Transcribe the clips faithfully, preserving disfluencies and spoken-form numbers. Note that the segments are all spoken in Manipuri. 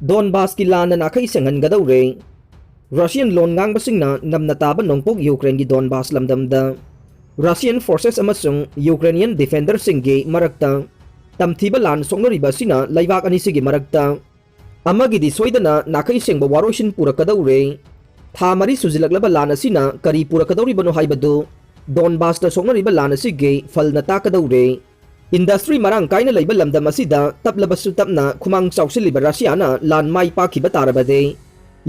ꯗꯣꯟꯕꯥꯁꯀꯤ ꯂꯥꯟꯅ ꯅꯥꯈꯩ ꯁꯦꯡꯍꯟꯒꯗꯧꯔꯦ꯫ ꯔꯁꯤꯌꯟ ꯂꯣꯟ ꯉꯥꯡꯕꯁꯤꯡꯅ ꯅꯝꯅ ꯇꯥꯕ ꯅꯣꯡꯄꯣꯛ ꯌꯨꯀ꯭ꯔꯦꯟꯒꯤ ꯗꯣꯟꯕꯥꯁ ꯂꯝꯗꯝꯗ ꯔꯁꯤꯌꯟ ꯐꯣꯔꯁꯦꯁ ꯑꯃꯁꯨꯡ ꯌꯨꯀ꯭ꯔꯦꯅꯤꯌꯟ ꯗꯤꯐꯦꯟꯗꯔꯁꯤꯡꯒꯤ ꯃꯔꯛꯇ ꯇꯝꯊꯤꯕ ꯂꯥꯟ ꯁꯣꯛꯅꯔꯤꯕ ꯑꯁꯤꯅ ꯂꯩꯕꯥꯛ ꯑꯅꯤꯁꯤꯒꯤ ꯃꯔꯛꯇ ꯑꯃꯒꯤꯗꯤ ꯁꯣꯏꯗꯅ ꯅꯥꯈꯩ ꯁꯦꯡꯕ ꯋꯥꯔꯣꯏꯁꯤꯟ ꯄꯨꯔꯛꯀꯗꯧꯔꯦ꯫ ꯊꯥ ꯃꯔꯤ ꯁꯨꯖꯤꯜꯂꯛꯂꯕ ꯂꯥꯟ ꯑꯁꯤꯅ ꯀꯔꯤ ꯄꯨꯔꯛꯀꯗꯧꯔꯤꯕꯅꯣ ꯍꯥꯏꯕꯗꯨ ꯗꯣꯟꯕꯥꯁꯇ ꯁꯣꯛꯅꯔꯤꯕ ꯂꯥꯟ ꯑꯁꯤꯒꯤ ꯐꯜꯅ ꯇꯥꯛꯀꯗꯧꯔꯦ꯫ ꯏꯟꯗꯁꯇ꯭ꯔꯤ ꯃꯔꯥꯡ ꯀꯥꯏꯅ ꯂꯩꯕ ꯂꯝꯗꯝ ꯑꯁꯤꯗ ꯇꯞꯂꯕꯁꯨ ꯇꯞꯅ ꯈꯨꯃꯥꯡ ꯆꯥꯎꯁꯤꯜꯂꯤꯕ ꯔꯁꯤꯌꯥꯅ ꯂꯥꯟ ꯃꯥꯏ ꯄꯥꯛꯈꯤꯕ ꯇꯥꯔꯕꯗꯤ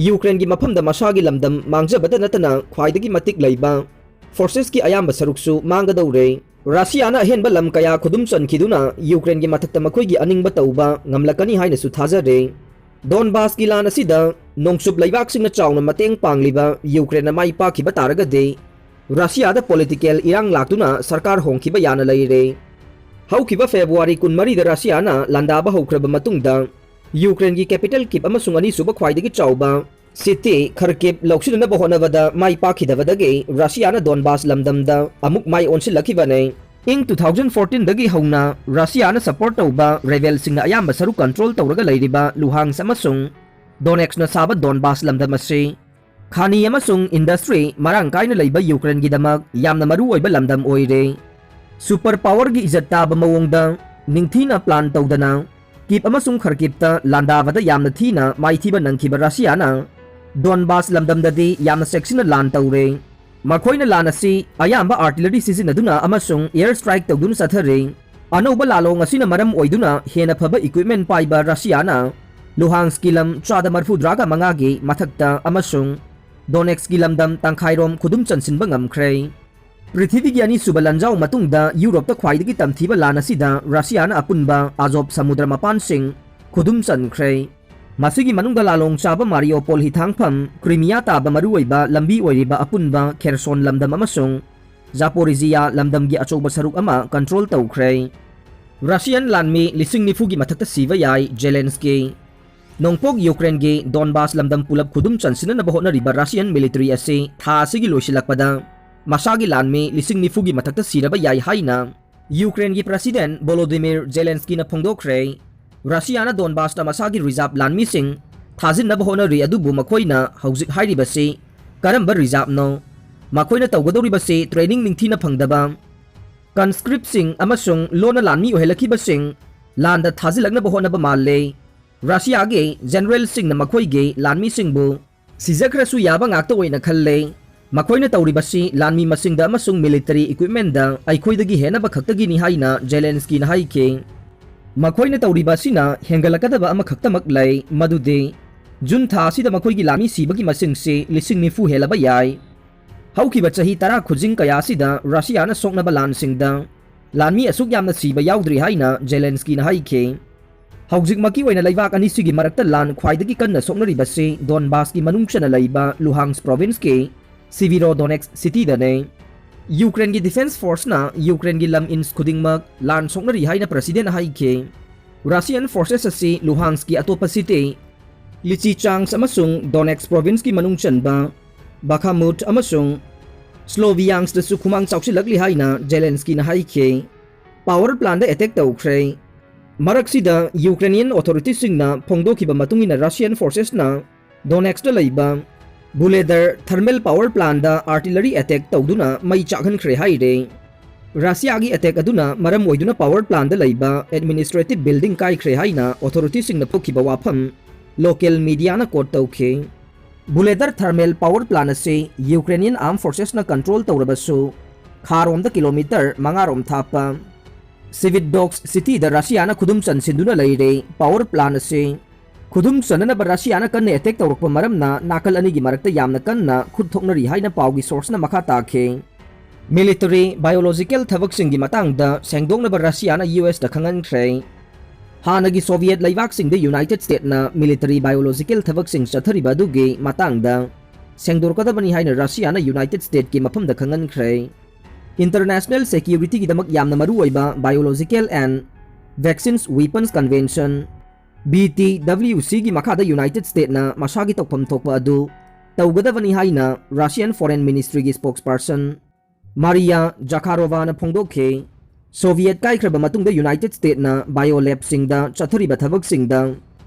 ꯌꯨꯀ꯭ꯔꯦꯟꯒꯤ ꯃꯐꯝꯗ ꯃꯁꯥꯒꯤ ꯂꯝꯗꯝ ꯃꯥꯡꯖꯕꯗ ꯅꯠꯇꯅ ꯈ꯭ꯋꯥꯏꯗꯒꯤ ꯃꯇꯤꯛ ꯂꯩꯕ ꯐꯣꯔꯁꯦꯁꯀꯤ ꯑꯌꯥꯝꯕ ꯁꯔꯨꯛꯁꯨ ꯃꯥꯡꯒꯗꯧꯔꯦ꯫ ꯔꯁꯤꯌꯥꯅ ꯑꯍꯦꯟꯕ ꯂꯝ ꯀꯌꯥ ꯈꯨꯗꯨꯝ ꯆꯟꯈꯤꯗꯨꯅ ꯌꯨꯀ꯭ꯔꯦꯟꯒꯤ ꯃꯊꯛꯇ ꯃꯈꯣꯏꯒꯤ ꯑꯅꯤꯡꯕ ꯇꯧꯕ ꯉꯝꯂꯛꯀꯅꯤ ꯍꯥꯏꯅꯁꯨ ꯊꯥꯖꯔꯦ꯫ ꯗꯣꯟꯕꯥꯁꯀꯤ ꯂꯥꯟ ꯑꯁꯤꯗ ꯅꯣꯡꯆꯨꯞ ꯂꯩꯕꯥꯛꯁꯤꯡꯅ ꯆꯥꯎꯅ ꯃꯇꯦꯡ ꯄꯥꯡꯂꯤꯕ ꯌꯨꯀ꯭ꯔꯦꯟꯅ ꯃꯥꯏ ꯄꯥꯛꯈꯤꯕ ꯇꯥꯔꯒꯗꯤ ꯔꯁꯤꯌꯥꯗ ꯄꯣꯂꯤꯇꯤꯀꯦꯜ ꯏꯔꯥꯡ ꯂꯥꯛꯇꯨꯅ ꯁꯔꯀꯥꯔ ꯍꯣꯡꯈꯤꯕ ꯌꯥꯅ ꯂꯩꯔꯦ꯫ ꯍꯧꯈꯤꯕ ꯐꯦꯕ꯭ꯔꯨꯋꯥꯔꯤ ꯀꯨꯟꯃꯔꯤꯗ ꯔꯁꯤꯌꯥꯅ ꯂꯥꯟꯗꯥꯕ ꯍꯧꯈ꯭ꯔꯕ ꯃꯇꯨꯡꯗ ꯌꯨꯀ꯭ꯔꯦꯟꯒꯤ ꯀꯦꯄꯤꯇꯦꯜ ꯀꯤꯞ ꯑꯃꯁꯨꯡ ꯑꯅꯤꯁꯨꯕ ꯈ꯭ꯋꯥꯏꯗꯒꯤ ꯆꯥꯎꯕ ꯁꯤꯇꯤ ꯈꯔꯀꯤꯞ ꯂꯧꯁꯤꯟꯅꯕ ꯍꯣꯠꯅꯕꯗ ꯃꯥꯏ ꯄꯥꯛꯈꯤꯗꯕꯗꯒꯤ ꯔꯁꯤꯌꯥꯅ ꯗꯣꯟꯕꯥꯁ ꯂꯝꯗꯝꯗ ꯑꯃꯨꯛ ꯃꯥꯏ ꯑꯣꯟꯁꯤꯜꯂꯛꯈꯤꯕꯅꯤ꯫ ꯏꯪ two thousand fourteen ꯗꯒꯤ ꯍꯧꯅ ꯔꯁꯤꯌꯥꯅ ꯁꯄꯣꯔꯠ ꯇꯧꯕ ꯔꯦꯕꯦꯜꯁꯤꯡꯅ ꯑꯌꯥꯝꯕ ꯁꯔꯨꯛ ꯀꯟꯇ꯭ꯔꯣꯜ ꯇꯧꯔꯒ ꯂꯩꯔꯤꯕ ꯂꯨꯍꯥꯟꯁ ꯑꯃꯁꯨꯡ ꯗꯣꯅꯦꯠꯁꯅ ꯁꯥꯕ ꯗꯣꯟꯕꯥꯁ ꯂꯝꯗꯝ ꯑꯁꯤ ꯈꯥꯅꯤ ꯑꯃꯁꯨꯡ ꯏꯟꯗꯁꯇ꯭ꯔꯤ ꯃꯔꯥꯡ ꯀꯥꯏꯅ ꯂꯩꯕ ꯌꯨꯀ꯭ꯔꯦꯟꯒꯤꯗꯃꯛ ꯌꯥꯝꯅ ꯃꯔꯨ ꯑꯣꯏꯕ ꯂꯝꯗꯝ ꯑꯣꯏꯔꯦ꯫ ꯁꯨꯄꯔ ꯄꯥꯋꯔꯒꯤ ꯏꯖꯠ ꯇꯥꯕ ꯃꯑꯣꯡꯗ ꯅꯤꯡꯊꯤꯅ ꯄ꯭ꯂꯥꯟ ꯇꯧꯗꯅ ꯀꯤꯞ ꯑꯃꯁꯨꯡ ꯈꯔꯀꯤꯞꯇ ꯂꯥꯟꯗꯥꯕꯗ ꯌꯥꯝꯅ ꯊꯤꯅ ꯃꯥꯏꯊꯤꯕ ꯅꯪꯈꯤꯕ ꯔꯁꯤꯌꯥꯅ ꯗꯣꯟꯕꯥꯁ ꯂꯝꯗꯝꯗꯗꯤ ꯌꯥꯝꯅ ꯆꯦꯛꯁꯤꯟꯅ ꯂꯥꯟ ꯇꯧꯔꯦ꯫ ꯃꯈꯣꯏꯅ ꯂꯥꯟ ꯑꯁꯤ ꯑꯌꯥꯝꯕ ꯑꯥꯔꯇꯤꯂꯔꯤ ꯁꯤꯖꯤꯟꯅꯗꯨꯅ ꯑꯃꯁꯨꯡ ꯑꯦꯌꯔ ꯁ꯭ꯇ꯭ꯔꯥꯏꯛ ꯇꯧꯗꯨꯅ ꯆꯠꯊꯔꯤ꯫ ꯑꯅꯧꯕ ꯂꯥꯂꯣꯡ ꯑꯁꯤꯅ ꯃꯔꯝ ꯑꯣꯏꯗꯨꯅ ꯍꯦꯟꯅ ꯐꯕ ꯏꯀ꯭ꯋꯤꯞꯃꯦꯟ ꯄꯥꯏꯕ ꯔꯁꯤꯌꯥꯅ ꯂꯨꯍꯥꯟꯁꯀꯤ ꯂꯝ ꯆꯥꯗ ꯃꯔꯤꯐꯨꯇꯔꯥꯒ ꯃꯉꯥꯒꯤ ꯃꯊꯛꯇ ꯑꯃꯁꯨꯡ ꯗꯣꯅꯦꯠꯁꯀꯤ ꯂꯝꯗꯝ ꯇꯪꯈꯥꯏꯔꯣꯝ ꯈꯨꯗꯨꯝ ꯆꯟꯁꯤꯟꯕ ꯉꯝꯈ꯭ꯔꯦ꯫ ꯄ꯭ꯔꯤꯊꯤꯕꯤꯒꯤ ꯑꯅꯤꯁꯨꯕ ꯂꯥꯟꯖꯥꯎ ꯃꯇꯨꯡꯗ ꯌꯨꯔꯣꯞꯇ ꯈ꯭ꯋꯥꯏꯗꯒꯤ ꯇꯝꯊꯤꯕ ꯂꯥꯟ ꯑꯁꯤꯗ ꯔꯁꯤꯌꯥꯅ ꯑꯄꯨꯟꯕ ꯑꯖꯣꯞ ꯁꯃꯨꯗ꯭ꯔ ꯃꯄꯥꯟꯁꯤꯡ ꯈꯨꯗꯨꯝ ꯆꯟꯈ꯭ꯔꯦ꯫ ꯃꯁꯤꯒꯤ ꯃꯅꯨꯡꯗ ꯂꯥꯂꯣꯡ ꯆꯥꯕ ꯃꯥꯔꯤꯌꯣꯄꯣꯜ ꯍꯤꯊꯥꯡꯐꯝ, ꯀ꯭ꯔꯤꯃꯤꯌꯥ ꯇꯥꯕ ꯃꯔꯨꯑꯣꯏꯕ ꯂꯝꯕꯤ ꯑꯣꯏꯔꯤꯕ ꯑꯄꯨꯟꯕ ꯈꯦꯔꯁꯣꯟ ꯂꯝꯗꯝ ꯑꯃꯁꯨꯡ ꯖꯥꯄꯣꯔꯤꯖꯤꯌꯥ ꯂꯝꯗꯝꯒꯤ ꯑꯆꯧꯕ ꯁꯔꯨꯛ ꯑꯃ ꯀꯟꯇ꯭ꯔꯣꯜ ꯇꯧꯈ꯭ꯔꯦ꯫ ꯔꯁꯤꯌꯟ ꯂꯥꯟꯃꯤ ꯂꯤꯁꯤꯡ ꯅꯤꯐꯨꯒꯤ ꯃꯊꯛꯇ ꯁꯤꯕ ꯌꯥꯏ, ꯖꯦꯂꯦꯟꯁꯀꯤ꯫ ꯅꯣꯡꯄꯣꯛ ꯌꯨꯀ꯭ꯔꯦꯟꯒꯤ ꯗꯣꯟꯕꯥꯁ ꯂꯝꯗꯝ ꯄꯨꯂꯞ ꯈꯨꯗꯨꯝ ꯆꯟꯁꯤꯟꯅꯅꯕ ꯍꯣꯠꯅꯔꯤꯕ ꯔꯁꯤꯌꯟ ꯃꯤꯂꯤꯇꯔꯤ ꯑꯁꯤ ꯊꯥ ꯑꯁꯤꯒꯤ ꯂꯣꯏꯁꯤꯜꯂꯛꯄꯗ ꯃꯁꯥꯒꯤ ꯂꯥꯟꯃꯤ ꯂꯤꯁꯤꯡ ꯅꯤꯐꯨꯒꯤ ꯃꯊꯛꯇ ꯁꯤꯔꯕ ꯌꯥꯏ ꯍꯥꯏꯅ ꯌꯨꯀ꯭ꯔꯦꯟꯒꯤ ꯄ꯭ꯔꯁꯤꯗꯦꯟ ꯚꯣꯂꯣꯗꯤꯃꯤꯔ ꯖꯦꯂꯦꯟꯁꯀꯤꯅ ꯐꯣꯡꯗꯣꯛꯈ꯭ꯔꯦ꯫ ꯔꯁꯤꯌꯥꯅ ꯗꯣꯟꯕꯥꯁꯇ ꯃꯁꯥꯒꯤ ꯔꯤꯖꯥꯔꯚ ꯂꯥꯟꯃꯤꯁꯤꯡ ꯊꯥꯖꯤꯟꯅꯕ ꯍꯣꯠꯅꯔꯤ, ꯑꯗꯨꯕꯨ ꯃꯈꯣꯏꯅ ꯍꯧꯖꯤꯛ ꯍꯥꯏꯔꯤꯕꯁꯤ ꯀꯔꯝꯕ ꯔꯤꯖꯥꯔꯚꯅꯣ? ꯃꯈꯣꯏꯅ ꯇꯧꯒꯗꯧꯔꯤꯕꯁꯤ ꯇ꯭ꯔꯦꯅꯤꯡ ꯅꯤꯡꯊꯤꯅ ꯐꯪꯗꯕ, ꯀꯟꯁꯀ꯭ꯔꯤꯞꯁꯤꯡ ꯑꯃꯁꯨꯡ ꯂꯣꯟꯅ ꯂꯥꯟꯃꯤ ꯑꯣꯏꯍꯜꯂꯛꯈꯤꯕꯁꯤꯡ ꯂꯥꯟꯗ ꯊꯥꯖꯤꯜꯂꯛꯅꯕ ꯍꯣꯠꯅꯕ ꯃꯥꯜꯂꯦ꯫ ꯔꯁꯤꯌꯥꯒꯤ ꯖꯦꯅꯔꯦꯜꯁꯤꯡꯅ ꯃꯈꯣꯏꯒꯤ ꯂꯥꯟꯃꯤꯁꯤꯡꯕꯨ ꯁꯤꯖꯈ꯭ꯔꯁꯨ ꯌꯥꯕ ꯉꯥꯛꯇ ꯑꯣꯏꯅ ꯈꯜꯂꯦ꯫ ꯃꯈꯣꯏꯅ ꯇꯧꯔꯤꯕꯁꯤ ꯂꯥꯟꯃꯤ ꯃꯁꯤꯡꯗ ꯑꯃꯁꯨꯡ ꯃꯤꯂꯤꯇꯔꯤ ꯏꯀ꯭ꯋꯤꯞꯃꯦꯟꯗ ꯑꯩꯈꯣꯏꯗꯒꯤ ꯍꯦꯟꯅꯕ ꯈꯛꯇꯒꯤꯅꯤ ꯍꯥꯏꯅ ꯖꯦꯂꯦꯟꯁꯀꯤꯅ ꯍꯥꯏꯈꯤ꯫ ꯃꯈꯣꯏꯅ ꯇꯧꯔꯤꯕ ꯑꯁꯤꯅ ꯍꯦꯟꯒꯠꯂꯛꯀꯗꯕ ꯑꯃꯈꯛꯇꯃꯛ ꯂꯩ, ꯃꯗꯨꯗꯤ ꯖꯨꯟ ꯊꯥ ꯑꯁꯤꯗ ꯃꯈꯣꯏꯒꯤ ꯂꯥꯟꯃꯤ ꯁꯤꯕꯒꯤ ꯃꯁꯤꯡꯁꯤ ꯂꯤꯁꯤꯡ ꯅꯤꯐꯨ ꯍꯦꯜꯂꯕ ꯌꯥꯏ꯫ ꯍꯧꯈꯤꯕ ꯆꯍꯤ ꯇꯔꯥ ꯈꯨꯖꯤꯡ ꯀꯌꯥ ꯑꯁꯤꯗ ꯔꯁꯤꯌꯥꯅ ꯁꯣꯛꯅꯕ ꯂꯥꯟꯁꯤꯡꯗ ꯂꯥꯟꯃꯤ ꯑꯁꯨꯛ ꯌꯥꯝꯅ ꯁꯤꯕ ꯌꯥꯎꯗ꯭ꯔꯤ ꯍꯥꯏꯅ ꯖꯦꯂꯦꯟꯁꯀꯤꯅ ꯍꯥꯏꯈꯤ꯫ ꯍꯧꯖꯤꯛꯃꯛꯀꯤ ꯑꯣꯏꯅ ꯂꯩꯕꯥꯛ ꯑꯅꯤꯁꯤꯒꯤ ꯃꯔꯛꯇ ꯂꯥꯟ ꯈ꯭ꯋꯥꯏꯗꯒꯤ ꯀꯟꯅ ꯁꯣꯛꯅꯔꯤꯕꯁꯤ ꯗꯣꯟꯕꯥꯁꯀꯤ ꯃꯅꯨꯡ ꯆꯟꯅ ꯂꯩꯕ ꯂꯨꯍꯥꯟꯁ ꯄ꯭ꯔꯣꯚꯤꯟꯁꯀꯤ ꯁꯤꯚꯤꯔꯣ ꯗꯣꯅꯦꯛꯁ ꯁꯤꯇꯤꯗꯅꯤ꯫ ꯌꯨꯀ꯭ꯔꯦꯟꯒꯤ ꯗꯤꯐꯦꯟꯁ ꯐꯣꯔꯁꯅ ꯌꯨꯀ꯭ꯔꯦꯟꯒꯤ ꯂꯝ ꯏꯟꯆ ꯈꯨꯗꯤꯡꯃꯛ ꯂꯥꯟ ꯁꯣꯛꯅꯔꯤ ꯍꯥꯏꯅ ꯄ꯭ꯔꯁꯤꯗꯦꯟꯅ ꯍꯥꯏꯈꯤ꯫ ꯔꯁꯤꯌꯟ ꯐꯣꯔꯁꯦꯁ ꯑꯁꯤ ꯂꯨꯍꯥꯟꯁꯀꯤ ꯑꯇꯣꯞꯄ ꯁꯤꯇꯤ ꯂꯤꯆꯤꯆꯥꯡꯁ ꯑꯃꯁꯨꯡ ꯗꯣꯅꯦꯛꯁ ꯄ꯭ꯔꯣꯚꯤꯟꯁꯀꯤ ꯃꯅꯨꯡ ꯆꯟꯕ ꯕꯥꯈꯥꯃꯨꯠ ꯑꯃꯁꯨꯡ ꯁ꯭ꯂꯣꯚꯤꯌꯥꯟꯁꯇꯁꯨ ꯈꯨꯃꯥꯡ ꯆꯥꯎꯁꯤꯜꯂꯛꯂꯤ ꯍꯥꯏꯅ ꯖꯦꯂꯦꯟꯁꯀꯤꯅ ꯍꯥꯏꯈꯤ꯫ ꯄꯥꯋꯔ ꯄ꯭ꯂꯥꯟꯗ ꯑꯦꯇꯦꯛ ꯇꯧꯈ꯭ꯔꯦ꯫ ꯃꯔꯛꯁꯤꯗ ꯌꯨꯀ꯭ꯔꯦꯅꯤꯌꯟ ꯑꯣꯊꯣꯔꯤꯇꯤꯁꯤꯡꯅ ꯐꯣꯡꯗꯣꯛꯈꯤꯕ ꯃꯇꯨꯡ ꯏꯟꯅ ꯔꯁꯤꯌꯟ ꯐꯣꯔꯁꯦꯁꯅ ꯗꯣꯅꯦꯛꯁꯇ ꯂꯩꯕ ꯕꯨꯂꯦꯗꯔ ꯊꯔꯃꯦꯜ ꯄꯥꯋꯔ ꯄ꯭ꯂꯥꯟꯗ ꯑꯥꯔꯇꯤꯂꯔꯤ ꯑꯦꯇꯦꯛ ꯇꯧꯗꯨꯅ ꯃꯩ ꯆꯥꯛꯍꯟꯈ꯭ꯔꯦ ꯍꯥꯏꯔꯦ꯫ ꯔꯁꯤꯌꯥꯒꯤ ꯑꯦꯇꯦꯛ ꯑꯗꯨꯅ ꯃꯔꯝ ꯑꯣꯏꯗꯨꯅ ꯄꯥꯋꯔ ꯄ꯭ꯂꯥꯟꯗ ꯂꯩꯕ ꯑꯦꯗꯃꯤꯅꯤꯁꯇ꯭ꯔꯦꯇꯤꯚ ꯕꯤꯜꯗꯤꯡ ꯀꯥꯏꯈ꯭ꯔꯦ ꯍꯥꯏꯅ ꯑꯣꯊꯣꯔꯤꯇꯤꯁꯤꯡꯅ ꯊꯣꯛꯈꯤꯕ ꯋꯥꯐꯝ ꯂꯣꯀꯦꯜ ꯃꯤꯗꯤꯌꯥꯅ ꯀꯣꯠ ꯇꯧꯈꯤ꯫ ꯕꯨꯂꯦꯗꯔ ꯊꯔꯃꯦꯜ ꯄꯥꯋꯔ ꯄ꯭ꯂꯥꯟ ꯑꯁꯤ ꯌꯨꯀ꯭ꯔꯦꯅꯤꯌꯟ ꯑꯥꯔꯝ ꯐꯣꯔꯁꯦꯁꯅ ꯀꯟꯇ꯭ꯔꯣꯜ ꯇꯧꯔꯕꯁꯨ, ꯈꯥꯔꯣꯝꯗ ꯀꯤꯂꯣꯃꯤꯇꯔ ꯃꯉꯥꯔꯣꯝ ꯊꯥꯞꯄ ꯁꯤꯚꯤꯗꯣꯛꯁ ꯁꯤꯇꯤꯗ ꯔꯁꯤꯌꯥꯅ ꯈꯨꯗꯨꯝ ꯆꯟꯁꯤꯟꯗꯨꯅ ꯂꯩꯔꯦ꯫ ꯄꯥꯋꯔ ꯄ꯭ꯂꯥꯟ ꯑꯁꯤ ꯈꯨꯗꯨꯝ ꯆꯟꯅꯅꯕ ꯔꯁꯤꯌꯥꯅ ꯀꯟꯅ ꯑꯦꯇꯦꯛ ꯇꯧꯔꯛꯄ ꯃꯔꯝꯅ ꯅꯥꯀꯜ ꯑꯅꯤꯒꯤ ꯃꯔꯛꯇ ꯌꯥꯝꯅ ꯀꯟꯅ ꯈꯨꯠ ꯊꯣꯛꯅꯔꯤ ꯍꯥꯏꯅ ꯄꯥꯎꯒꯤ ꯁꯣꯔꯁꯅ ꯃꯈꯥ ꯇꯥꯈꯤ꯫ ꯃꯤꯂꯤꯇꯔꯤ ꯕꯥꯏꯑꯣꯂꯣꯖꯤꯀꯦꯜ ꯊꯕꯛꯁꯤꯡꯒꯤ ꯃꯇꯥꯡꯗ ꯁꯦꯡꯗꯣꯛꯅꯕ ꯔꯁꯤꯌꯥꯅ ꯌꯨ ꯑꯦꯁꯇ ꯈꯪꯍꯟꯈ꯭ꯔꯦ꯫ ꯍꯥꯟꯅꯒꯤ ꯁꯣꯚꯤꯌꯦꯠ ꯂꯩꯕꯥꯛꯁꯤꯡꯗ ꯌꯨꯅꯥꯏꯇꯦꯗ ꯁ꯭ꯇꯦꯠꯅ ꯃꯤꯂꯤꯇꯔꯤ ꯕꯥꯏꯑꯣꯂꯣꯖꯤꯀꯦꯜ ꯊꯕꯛꯁꯤꯡ ꯆꯠꯊꯔꯤꯕ ꯑꯗꯨꯒꯤ ꯃꯇꯥꯡꯗ ꯁꯦꯡꯗꯣꯔꯛꯀꯗꯕꯅꯤ ꯍꯥꯏꯅ ꯔꯁꯤꯌꯥꯅ ꯌꯨꯅꯥꯏꯇꯦꯗ ꯁ꯭ꯇꯦꯠꯀꯤ ꯃꯐꯝꯗ ꯈꯪꯍꯟꯈ꯭ꯔꯦ꯫ ꯏꯟꯇꯔꯅꯦꯁꯅꯦꯜ ꯁꯦꯀ꯭ꯌꯨꯔꯤꯇꯤꯒꯤꯗꯃꯛ ꯌꯥꯝꯅ ꯃꯔꯨꯑꯣꯏꯕ Biological and Vaccines Weapons Convention, B T W ꯁꯤꯒꯤ ꯃꯈꯥꯗ ꯌꯨꯅꯥꯏꯇꯦꯗ ꯁ꯭ꯇꯦꯠꯅ ꯃꯁꯥꯒꯤ ꯇꯧꯐꯝ ꯊꯣꯛꯄ ꯑꯗꯨ ꯇꯧꯒꯗꯕꯅꯤ ꯍꯥꯏꯅ ꯔꯁꯤꯌꯟ ꯐꯣꯔꯦꯟ ꯃꯤꯅꯤꯁꯇ꯭ꯔꯤꯒꯤ ꯁ꯭ꯄꯣꯛꯁꯄꯔꯁꯟ ꯃꯥꯔꯤꯌꯥ ꯖꯈꯥꯔꯣꯚꯥꯅ ꯐꯣꯡꯗꯣꯛꯈꯤ꯫ Soviet ꯀꯥꯏꯈ꯭ꯔꯕ ꯃꯇꯨꯡꯗ United States ꯅ biolab ꯁꯤꯡꯗ ꯆꯠꯊꯔꯤꯕ ꯊꯕꯛꯁꯤꯡꯗ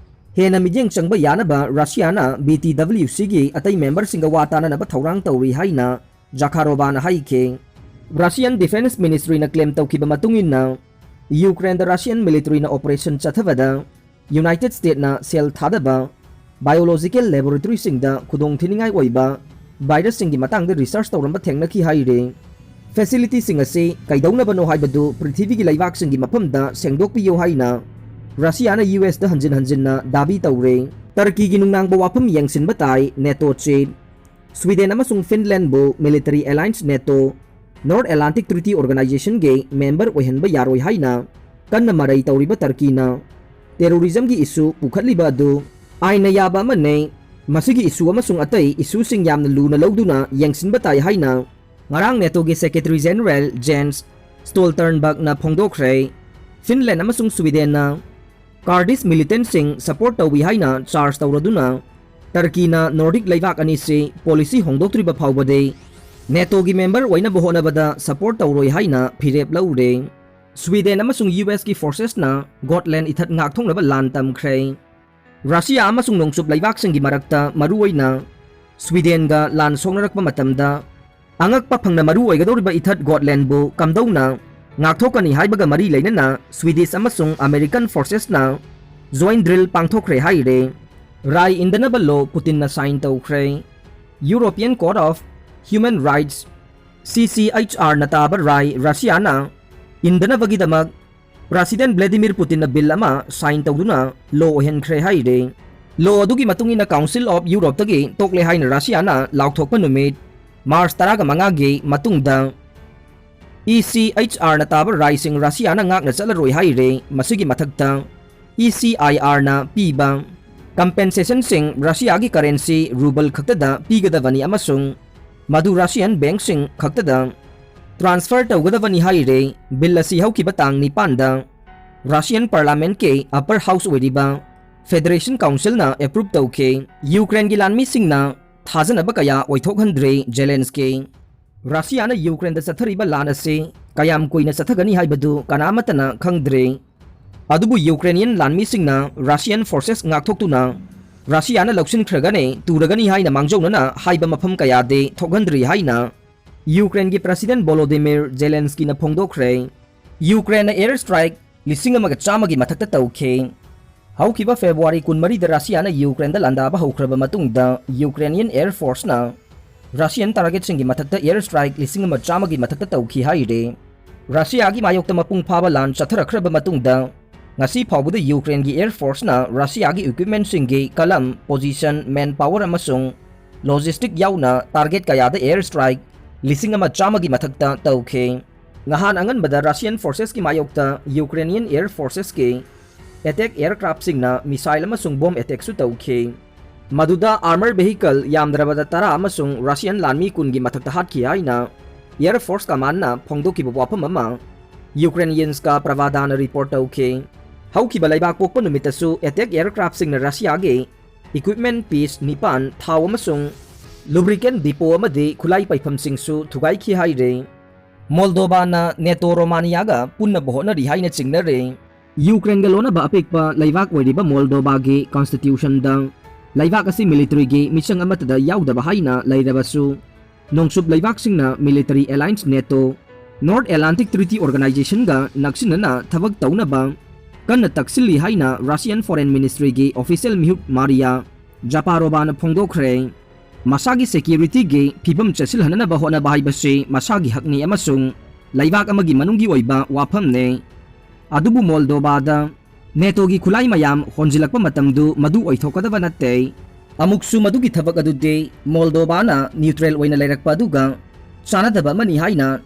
ꯍꯦꯟꯅ ꯃꯤꯠꯌꯦꯡ ꯆꯪꯕ ꯌꯥꯅꯕ Russia ꯅ B T W C ꯒꯤ ꯑꯇꯩ member ꯁꯤꯡꯒ ꯋꯥ ꯇꯥꯅꯅꯕ ꯊꯧꯔꯥꯡ ꯇꯧꯔꯤ ꯍꯥꯏꯅ Zakharova ꯅ ꯍꯥꯏꯈꯤ꯫ Russian Defense Ministry ꯅ claim ꯇꯧꯈꯤꯕ ꯃꯇꯨꯡ ꯏꯟꯅ, Ukraine ꯗ Russian military ꯅ operation ꯆꯠꯊꯕꯗ United States ꯅ ꯁꯦꯜ ꯊꯥꯗꯕ biological laboratory ꯁꯤꯡꯗ ꯈꯨꯗꯣꯡꯊꯤꯅꯤꯡꯉꯥꯏ ꯑꯣꯏꯕ virus ꯁꯤꯡꯒꯤ ꯃꯇꯥꯡꯗ research ꯇꯧꯔꯝꯕ ꯊꯦꯡꯅꯈꯤ ꯍꯥꯏꯔꯤ꯫ Facility ꯁꯤꯡ ꯑꯁꯤ ꯀꯩꯗꯧꯅꯕꯅꯣ ꯍꯥꯏꯕꯗꯨ ꯄ꯭ꯔꯤꯊꯤꯕꯤꯒꯤ ꯂꯩꯕꯥꯛꯁꯤꯡꯒꯤ ꯃꯐꯝꯗ ꯁꯦꯡꯗꯣꯛꯄꯤꯌꯨ ꯍꯥꯏꯅ Russia ꯅ U S ꯇ ꯍꯟꯖꯤꯟ ꯍꯟꯖꯤꯟꯅ ꯗꯥꯕꯤ ꯇꯧꯔꯦ꯫ Turkey ꯒꯤ ꯅꯨꯡꯅꯥꯡꯕ ꯋꯥꯐꯝ ꯌꯦꯡꯁꯤꯟꯕ ꯇꯥꯏ NATO chief꯫ Sweden ꯑꯃꯁꯨꯡ Finland ꯕꯨ military alliance NATO, North Atlantic Treaty Organization ꯒꯤ member ꯑꯣꯏꯍꯟꯕ ꯌꯥꯔꯣꯏ ꯍꯥꯏꯅ ꯀꯟꯅ ꯃꯔꯩ ꯇꯧꯔꯤꯕ Turkey ꯅ terrorism ꯒꯤ issue ꯄꯨꯈꯠꯂꯤꯕ ꯑꯗꯨ ꯑꯥꯏꯟꯅ ꯌꯥꯕ ꯑꯃꯅꯤ꯫ ꯃꯁꯤꯒꯤ issue ꯑꯃꯁꯨꯡ ꯑꯇꯩ issue ꯁꯤꯡ ꯌꯥꯝꯅ ꯂꯨꯅ ꯂꯧꯗꯨꯅ ꯌꯦꯡꯁꯤꯟꯕ ꯇꯥꯏ ꯍꯥꯏꯅ ꯉꯔꯥꯡ NATO ꯒꯤ Secretary General Jens Stoltenberg ꯅ ꯐꯣꯡꯗꯣꯛꯈ꯭ꯔꯦ꯫ Finland ꯑꯃꯁꯨꯡ Sweden ꯅ Kurdish militant ꯁꯤꯡ support ꯇꯧꯏ ꯍꯥꯏꯅ charge ꯇꯧꯔꯗꯨꯅ, Turkey ꯅ Nordic ꯂꯩꯕꯥꯛ ꯑꯅꯤꯁꯤ policy ꯍꯣꯡꯗꯣꯛꯇ꯭ꯔꯤꯕ ꯐꯥꯎꯕꯗꯤ NATO ꯒꯤ member ꯑꯣꯏꯅꯕ ꯍꯣꯠꯅꯕꯗ support ꯇꯧꯔꯣꯏ ꯍꯥꯏꯅ ꯐꯤꯔꯦꯞ ꯂꯧꯔꯦ꯫ Sweden ꯑꯃꯁꯨꯡ U S ꯀꯤ forces ꯅ Gotland ꯏꯊꯠ ꯉꯥꯛꯊꯣꯛꯅꯕ ꯂꯥꯟ ꯇꯝꯈ꯭ꯔꯦ꯫ Russia ꯑꯃꯁꯨꯡ ꯅꯣꯡꯆꯨꯞ ꯂꯩꯕꯥꯛꯁꯤꯡꯒꯤ ꯃꯔꯛꯇ, ꯃꯔꯨꯑꯣꯏꯅ Sweden ꯒ ꯂꯥꯟ ꯁꯣꯛꯅꯔꯛꯄ ꯃꯇꯝꯗ, ꯑꯉꯛꯄ ꯐꯪꯅ ꯃꯔꯨ ꯑꯣꯏꯒꯗꯧꯔꯤꯕ ꯏꯊꯠ Gotland ꯕꯨ ꯀꯝꯗꯧꯅ ꯉꯥꯛꯊꯣꯛꯀꯅꯤ ꯍꯥꯏꯕꯒ ꯃꯔꯤ ꯂꯩꯅꯅ Swedish ꯑꯃꯁꯨꯡ American forces ꯅ joint drill ꯄꯥꯡꯊꯣꯛꯈ꯭ꯔꯦ ꯍꯥꯏꯔꯦ꯫ ꯔꯥꯏ ꯏꯟꯗꯅꯕ law Putin ꯅ sign ꯇꯧꯈ꯭ꯔꯦ꯫ European Court of Human Rights, C C H R ꯅ ꯇꯥꯕ ꯔꯥꯏ Russia ꯅ ꯏꯟꯗꯅꯕꯒꯤꯗꯃꯛ President Vladimir Putin ꯅ bill ꯑꯃ sign ꯇꯧꯗꯨꯅ law ꯑꯣꯏꯍꯟꯈ꯭ꯔꯦ ꯍꯥꯏꯔꯦ꯫ Law ꯑꯗꯨꯒꯤ ꯃꯇꯨꯡ ꯏꯟꯅ Council of Europe ꯇꯒꯤ ꯇꯣꯛꯂꯦ ꯍꯥꯏꯅ Russia ꯅ ꯂꯥꯎꯊꯣꯛꯄ ꯅꯨꯃꯤꯠ March ꯇꯔꯥꯃꯉꯥ ꯒꯤ ꯃꯇꯨꯡꯗ, E C H R ꯅ ꯇꯥꯕ ꯔꯥꯏꯁꯤꯡ Russia ꯅ ꯉꯥꯛꯅ ꯆꯠꯂꯔꯣꯏ ꯍꯥꯏꯔꯦ꯫ ꯃꯁꯤꯒꯤ ꯃꯊꯛꯇ, E C I R ꯅ ꯄꯤꯕ compensation ꯁꯤꯡ Russia ꯒꯤ currency ruble ꯈꯛꯇꯗ ꯄꯤꯒꯗꯕꯅꯤ ꯑꯃꯁꯨꯡ ꯃꯗꯨ Russian bank ꯁꯤꯡ ꯈꯛꯇꯗ transfer ꯇꯧꯒꯗꯕꯅꯤ ꯍꯥꯏꯔꯦ꯫ Bill ꯑꯁꯤ ꯍꯧꯈꯤꯕ ꯇꯥꯡ ꯅꯤꯄꯥꯟꯗ Russian Parliament ꯀꯤ upper house ꯑꯣꯏꯔꯤꯕ Federation Council ꯅ approve ꯇꯧꯈꯤ꯫ Ukraine ꯒꯤ ꯂꯥꯟꯃꯤꯁꯤꯡꯅ ꯊꯥꯖꯅꯕ ꯀꯌꯥ ꯑꯣꯏꯊꯣꯛꯍꯟꯗ꯭ꯔꯦ Zelensky꯫ Russia ꯅ Ukraine ꯗ ꯆꯠꯊꯔꯤꯕ ꯂꯥꯟ ꯑꯁꯤ ꯀꯌꯥꯝ ꯀꯨꯏꯅ ꯆꯠꯊꯒꯅꯤ ꯍꯥꯏꯕꯗꯨ ꯀꯅꯥꯃꯠꯇꯅ ꯈꯪꯗ꯭ꯔꯤ꯫ ꯑꯗꯨꯕꯨ ꯌꯨꯀ꯭ꯔꯦꯅꯤꯌꯟ ꯂꯥꯟꯃꯤꯁꯤꯡꯅ ꯔꯁꯤꯌꯥꯟ ꯐꯣꯔꯁꯦꯁ ꯉꯥꯛꯊꯣꯛꯇꯨꯅ ꯔꯁꯤꯌꯥꯅ ꯂꯧꯁꯤꯟꯈ꯭ꯔꯒꯅꯤ, ꯇꯨꯔꯒꯅꯤ ꯍꯥꯏꯅ ꯃꯥꯡꯖꯧꯅꯅ ꯍꯥꯏꯕ ꯃꯐꯝ ꯀꯌꯥꯗꯤ ꯊꯣꯛꯍꯟꯗ꯭ꯔꯤ ꯍꯥꯏꯅ ꯌꯨꯀ꯭ꯔꯦꯟꯒꯤ ꯄ꯭ꯔꯁꯤꯗꯦꯟ ꯚꯣꯂꯣꯗꯤꯃꯤꯔ ꯖꯦꯂꯦꯟꯁꯀꯤꯅ ꯐꯣꯡꯗꯣꯛꯈ꯭ꯔꯦ꯫ ꯌꯨꯀ꯭ꯔꯦꯟꯅ ꯑꯦꯌꯔ ꯁ꯭ꯇ꯭ꯔꯥꯏꯛ ꯂꯤꯁꯤꯡ ꯑꯃꯒ ꯆꯥꯝꯃꯒꯤ ꯃꯊꯛꯇ ꯇꯧꯈꯤ꯫ ꯍꯧꯈꯤꯕ ꯐꯦꯕ꯭ꯔꯨꯋꯥꯔꯤ ꯀꯨꯟꯃꯔꯤꯗ ꯔꯁꯤꯌꯥꯅ ꯌꯨꯀ꯭ꯔꯦꯟꯗ ꯂꯥꯟꯗꯥꯕ ꯍꯧꯈ꯭ꯔꯕ ꯃꯇꯨꯡꯗ ꯌꯨꯀ꯭ꯔꯦꯅꯤꯌꯟ ꯑꯦꯌꯔ ꯐꯣꯔꯁꯅ ꯔꯁꯤꯌꯟ ꯇꯥꯔꯒꯦꯠꯁꯤꯡꯒꯤ ꯃꯊꯛꯇ ꯑꯦꯌꯔ ꯁ꯭ꯇ꯭ꯔꯥꯏꯛ ꯂꯤꯁꯤꯡ ꯑꯃ ꯆꯥꯝꯃꯒꯤ ꯃꯊꯛꯇ ꯇꯧꯈꯤ ꯍꯥꯏꯔꯤ꯫ ꯔꯁꯤꯌꯥꯒꯤ ꯃꯥꯌꯣꯛꯇ ꯃꯄꯨꯡ ꯐꯥꯕ ꯂꯥꯟ ꯆꯠꯊꯔꯛꯈ꯭ꯔꯕ ꯃꯇꯨꯡꯗ ꯉꯁꯤ ꯐꯥꯎꯕꯗ ꯌꯨꯀ꯭ꯔꯦꯟꯒꯤ ꯑꯦꯌꯔ ꯐꯣꯔꯁꯅ ꯔꯁꯤꯌꯥꯒꯤ ꯏꯀ꯭ꯋꯤꯞꯃꯦꯟꯁꯤꯡꯒꯤ ꯀꯂꯝ, ꯄꯣꯖꯤꯁꯟ, ꯃꯦꯟ ꯄꯥꯋꯔ ꯑꯃꯁꯨꯡ ꯂꯣꯖꯤꯁꯇꯤꯛ ꯌꯥꯎꯅ ꯇꯥꯔꯒꯦꯠ ꯀꯌꯥꯗ ꯑꯦꯌꯔ ꯁ꯭ꯇ꯭ꯔꯥꯏꯛ ꯂꯤꯁꯤꯡ ꯑꯃ ꯆꯥꯝꯃꯒꯤ ꯃꯊꯛꯇ ꯇꯧꯈꯤ꯫ ꯉꯍꯥꯟ ꯑꯉꯟꯕꯗ ꯔꯁꯤꯌꯟ ꯐꯣꯔꯁꯦꯁꯀꯤ ꯃꯥꯌꯣꯛꯇ ꯌꯨꯀ꯭ꯔꯦꯅꯤꯌꯟ ꯑꯦꯌꯔ ꯐꯣꯔꯁꯦꯁꯀꯤ ꯑꯦꯇꯦꯛ ꯑꯦꯌꯔꯀ꯭ꯔꯥꯐꯁꯤꯡꯅ ꯃꯤꯁꯥꯏꯜ ꯑꯃꯁꯨꯡ ꯕꯣꯝ ꯑꯦꯇꯦꯛꯁꯨ ꯇꯧꯈꯤ꯫ ꯃꯗꯨꯗ ꯑꯥꯔꯃꯔ ꯚꯦꯍꯤꯀꯜ ꯌꯥꯝꯗ꯭ꯔꯕꯗ ꯇꯔꯥ ꯑꯃꯁꯨꯡ ꯔꯁꯤꯌꯟ ꯂꯥꯟꯃꯤ ꯀꯨꯟꯒꯤ ꯃꯊꯛꯇ ꯍꯥꯠꯈꯤ ꯍꯥꯏꯅ ꯑꯦꯌꯔ ꯐꯣꯔꯁ ꯀꯃꯥꯟꯅ ꯐꯣꯡꯗꯣꯛꯈꯤꯕ ꯋꯥꯐꯝ ꯑꯃ ꯌꯨꯀ꯭ꯔꯦꯅꯤꯌꯟꯁꯀ ꯄ꯭ꯔꯚꯥꯗꯥꯅ ꯔꯤꯄꯣꯔꯠ ꯇꯧꯈꯤ꯫ ꯍꯧꯈꯤꯕ ꯂꯩꯕꯥꯛ ꯄꯣꯛꯄ ꯅꯨꯃꯤꯠꯇꯁꯨ ꯑꯦꯇꯦꯛ ꯑꯦꯌꯔꯀ꯭ꯔꯥꯐꯁꯤꯡꯅ ꯔꯁꯤꯌꯥꯒꯤ ꯏꯀ꯭ꯋꯤꯞꯃꯦꯟ ꯄꯤꯁ ꯅꯤꯄꯥꯟ, ꯊꯥꯎ ꯑꯃꯁꯨꯡ ꯂꯨꯕ꯭ꯔꯤꯀꯦꯟ ꯗꯤꯄꯣ ꯑꯃꯗꯤ ꯈꯨꯠꯂꯥꯏ ꯄꯩꯐꯝꯁꯤꯡꯁꯨ ꯊꯨꯒꯥꯏꯈꯤ ꯍꯥꯏꯔꯤ꯫ ꯃꯣꯜꯗꯣꯕꯥꯅ ꯅꯦꯇꯣ ꯔꯣꯃꯥꯅꯤꯌꯥꯒ ꯄꯨꯟꯅꯕ ꯍꯣꯠꯅꯔꯤ ꯍꯥꯏꯅ ꯆꯤꯡꯅꯔꯤ꯫ ꯌꯨꯀ꯭ꯔꯦꯟꯒ ꯂꯣꯟꯅꯕ ꯑꯄꯤꯛꯄ ꯂꯩꯕꯥꯛ ꯑꯣꯏꯔꯤꯕ ꯃꯣꯜꯗꯣꯕꯥꯒꯤ ꯀꯟꯁꯇꯤꯇ꯭ꯌꯨꯁꯟꯗ ꯂꯩꯕꯥꯛ ꯑꯁꯤ ꯃꯤꯂꯤꯇꯔꯤꯒꯤ ꯃꯤꯆꯪ ꯑꯃꯠꯇꯗ ꯌꯥꯎꯗꯕ ꯍꯥꯏꯅ ꯂꯩꯔꯕꯁꯨ, ꯅꯣꯡꯆꯨꯞ ꯂꯩꯕꯥꯛꯁꯤꯡꯅ military alliance NATO, North Atlantic Treaty ꯑꯣꯔꯒꯅꯥꯏꯖꯦꯁꯟꯒ ꯅꯛꯁꯤꯟꯅꯅ ꯊꯕꯛ ꯇꯧꯅꯕ ꯀꯟꯅ ꯇꯛꯁꯤꯜꯂꯤ ꯍꯥꯏꯅ ꯔꯁꯤꯌꯟ ꯐꯣꯔꯦꯟ ꯃꯤꯅꯤꯁꯇ꯭ꯔꯤꯒꯤ ꯑꯣꯐꯤꯁꯤꯌꯦꯜ ꯃꯤꯍꯨꯠ ꯃꯥꯔꯤꯌꯥ ꯖꯄꯥꯔꯣꯚꯥꯅ ꯐꯣꯡꯗꯣꯛꯈ꯭ꯔꯦ꯫ ꯃꯁꯥꯒꯤ ꯁꯦꯀ꯭ꯌꯨꯔꯤꯇꯤꯒꯤ ꯐꯤꯕꯝ ꯆꯦꯠꯁꯤꯜꯍꯟꯅꯅꯕ ꯍꯣꯠꯅꯕ ꯍꯥꯏꯕꯁꯤ ꯃꯁꯥꯒꯤ ꯍꯛꯅꯤ ꯑꯃꯁꯨꯡ ꯂꯩꯕꯥꯛ ꯑꯃꯒꯤ ꯃꯅꯨꯡꯒꯤ ꯑꯣꯏꯕ ꯋꯥꯐꯝꯅꯤ꯫ ꯑꯗꯨꯕꯨ ꯃꯣꯜꯗꯣꯕꯥꯗ ꯅꯦꯇꯣꯒꯤ ꯈꯨꯠꯂꯥꯏ ꯃꯌꯥꯝ ꯍꯣꯟꯖꯤꯜꯂꯛꯄ ꯃꯇꯝꯗꯨ ꯃꯗꯨ ꯑꯣꯏꯊꯣꯛꯀꯗꯕ ꯅꯠꯇꯦ꯫ ꯑꯃꯨꯛꯁꯨ ꯃꯗꯨꯒꯤ ꯊꯕꯛ ꯑꯗꯨꯗꯤ ꯃꯣꯜꯗꯣꯕꯥꯅ ꯅ꯭ꯌꯨꯇ꯭ꯔꯦꯜ ꯑꯣꯏꯅ ꯂꯩꯔꯛꯄ ꯑꯗꯨꯒ ꯆꯥꯟꯅꯗꯕ ꯑꯃꯅꯤ ꯍꯥꯏꯅ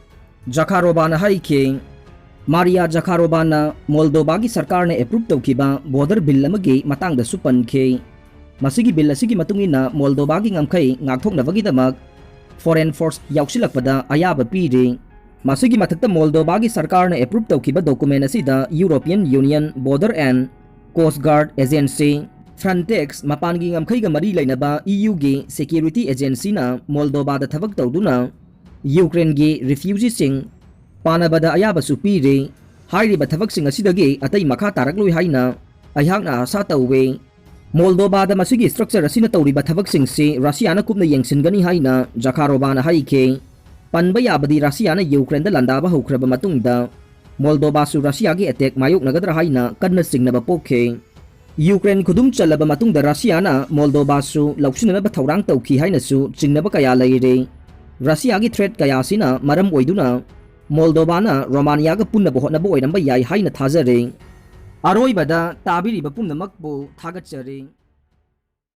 ꯖꯈꯥꯔꯣꯕꯥꯅ ꯍꯥꯏꯈꯤ꯫ ꯃꯥꯔꯤꯌꯥ ꯖꯈꯥꯔꯣꯕꯥꯅ ꯃꯣꯜꯗꯣꯕꯥꯒꯤ ꯁꯔꯀꯥꯔꯅ ꯑꯦꯄ꯭ꯔꯨꯞ ꯇꯧꯈꯤꯕ ꯕꯣꯔꯗꯔ ꯕꯤꯜ ꯑꯃꯒꯤ ꯃꯇꯥꯡꯗꯁꯨ ꯄꯟꯈꯤ꯫ ꯃꯁꯤꯒꯤ ꯕꯤꯜ ꯑꯁꯤꯒꯤ ꯃꯇꯨꯡ ꯏꯟꯅ ꯃꯣꯜꯗꯣꯕꯥꯒꯤ ꯉꯝꯈꯩ ꯉꯥꯛꯊꯣꯛꯅꯕꯒꯤꯗꯃꯛ ꯐꯣꯔꯦꯟ ꯐꯣꯔꯁ ꯌꯥꯎꯁꯤꯜꯂꯛꯄꯗ ꯑꯌꯥꯕ ꯄꯤꯔꯤ꯫ ꯃꯁꯤꯒꯤ ꯃꯊꯛꯇ ꯃꯣꯜꯗꯣꯕꯥꯒꯤ ꯁꯔꯀꯥꯔꯅ ꯑꯦꯄ꯭ꯔꯨꯞ ꯇꯧꯈꯤꯕ ꯗꯣꯀꯨꯃꯦꯟ ꯑꯁꯤꯗ European Union border and coast guard agency, Frontex, ꯃꯄꯥꯟꯒꯤ ꯉꯝꯈꯩꯒ ꯃꯔꯤ ꯂꯩꯅꯕ ꯏ ꯌꯨꯒꯤ ꯁꯦꯀ꯭ꯌꯨꯔꯤꯇꯤ ꯑꯦꯖꯦꯟꯁꯤꯅ ꯃꯣꯜꯗꯣꯕꯥꯗ ꯊꯕꯛ ꯇꯧꯗꯨꯅ ꯌꯨꯀ꯭ꯔꯦꯟꯒꯤ ꯔꯤꯐ꯭ꯌꯨꯖꯤꯁꯤꯡ ꯄꯥꯅꯕꯗ ꯑꯌꯥꯕꯁꯨ ꯄꯤꯔꯤ꯫ ꯍꯥꯏꯔꯤꯕ ꯊꯕꯛꯁꯤꯡ ꯑꯁꯤꯗꯒꯤ ꯑꯇꯩ ꯃꯈꯥ ꯇꯥꯔꯛꯂꯣꯏ ꯍꯥꯏꯅ ꯑꯩꯍꯥꯛꯅ ꯑꯥꯁꯥ ꯇꯧꯏ꯫ ꯃꯣꯜꯗꯣꯕꯥꯗ ꯃꯁꯤꯒꯤ structure ꯑꯁꯤꯅ ꯇꯧꯔꯤꯕ ꯊꯕꯛꯁꯤꯡꯁꯤ ꯔꯁꯤꯌꯥꯅ ꯀꯨꯞꯅ ꯌꯦꯡꯁꯤꯟꯒꯅꯤ ꯍꯥꯏꯅ ꯖꯈꯥꯔꯣꯚꯥꯅ ꯍꯥꯏꯈꯤ꯫ ꯄꯟꯕ ꯌꯥꯕꯗꯤ ꯔꯁꯤꯌꯥꯅ ꯌꯨꯀ꯭ꯔꯦꯟꯗ ꯂꯥꯟꯗꯥꯕ ꯍꯧꯈ꯭ꯔꯕ ꯃꯇꯨꯡꯗ ꯃꯣꯜꯗꯣꯕꯥꯁꯨ ꯔꯁꯤꯌꯥꯒꯤ attack ꯃꯥꯌꯣꯛꯅꯒꯗ꯭ꯔꯥ ꯍꯥꯏꯅ ꯀꯟꯅ ꯆꯤꯡꯅꯕ ꯄꯣꯛꯈꯤ꯫ ꯌꯨꯀ꯭ꯔꯦꯟ ꯈꯨꯗꯨꯝ ꯆꯜꯂꯕ ꯃꯇꯨꯡꯗ ꯔꯁꯤꯌꯥꯅ ꯃꯣꯜꯗꯣꯕꯥꯁꯨ ꯂꯧꯁꯤꯟꯅꯅꯕ ꯊꯧꯔꯥꯡ ꯇꯧꯈꯤ ꯍꯥꯏꯅꯁꯨ ꯆꯤꯡꯅꯕ ꯀꯌꯥ ꯂꯩꯔꯤ꯫ ꯔꯁꯤꯌꯥꯒꯤ threat ꯀꯌꯥ ꯑꯁꯤꯅ ꯃꯔꯝ ꯑꯣꯏꯗꯨꯅ ꯃꯣꯜꯗꯣꯕꯥꯅ ꯔꯣꯃꯥꯅꯤꯌꯥꯒ ꯄꯨꯟꯅꯕ ꯍꯣꯠꯅꯕ ꯑꯣꯏꯔꯝꯕ ꯌꯥꯏ ꯍꯥꯏꯅ ꯊꯥꯖꯔꯤ꯫ ꯑꯔꯣꯏꯕꯗ ꯇꯥꯕꯤꯔꯤꯕ ꯄꯨꯝꯅꯃꯛꯄꯨ ꯊꯥꯒꯠꯆꯔꯤ꯫